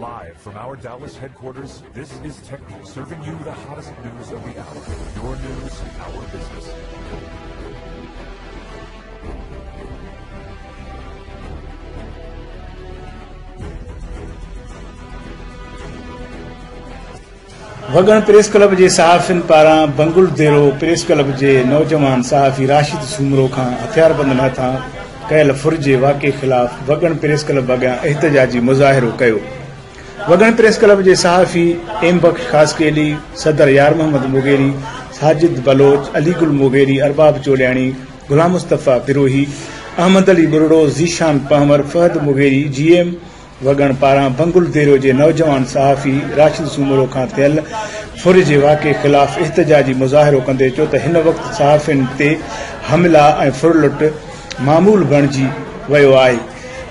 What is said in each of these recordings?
Live from our Dallas headquarters, this is Tech News, serving you the hottest news of the hour. Your news, our business. Wagan press club جي صحافين پاران بنگل ديرو press club جي نوجوان صحافي راشد سومرو کان هٿياربندن هٿان ڪيل ڦر جي واقعي خلاف وڳڻ پريس ڪلب اڳيان احتجاجي مظاهرو ڪيو. وڳڻ پريس ڪلب جي صحافي ايم بخش خاصخيلي، صدر يار محمد مغيري، ساجد بلوچ، علي گل مغيري، ارباب چولياڻي، غلام مصطفيٰ بروهي، احمد علي ٻرڙو، ذيشان پنهور، فهد مغيري، جي ايم وڳڻ پاران بنگل ديرو جي نوجوان صحافي راشد سومرو کان ٿيل ڦر جي واقعي خلاف احتجاجي مظاهرو ڪندي چيو ته هن وقت صحافين تي حملا ۽ ڦرلٽ معمول بڻجي ويو آهي،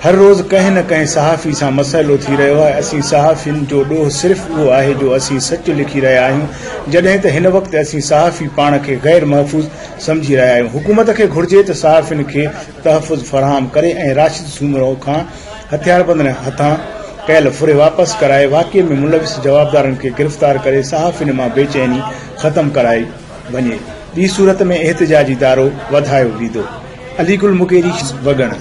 هر روز ڪنهن نه ڪنهن صحافي سان مسئلو ٿي رهيو آهي، اسين صحافين جو ڏوهه صرف اهو آهي جو اسين سچ لکي رهيا آهيون، جڏهن ته هن وقت اسين صحافي پاڻ کي غير محفوظ سمجهي رهيا آهيون، حڪومت کي گهرجي ته صحافين کي تحفظ فراهم ڪري ۽ راشد سومرو کان هٿياربندن هٿان ڪيل ڦر واپس ڪرائي واقعي ۾ ملوث جوابدارن کي گرفتار ڪري صحافين مان بيچيني ختم ڪرائي وڃي، ٻي صورت ۾ احتجاجي دارو وڌايو ويندو. علي گل مغيري، وڳڻ.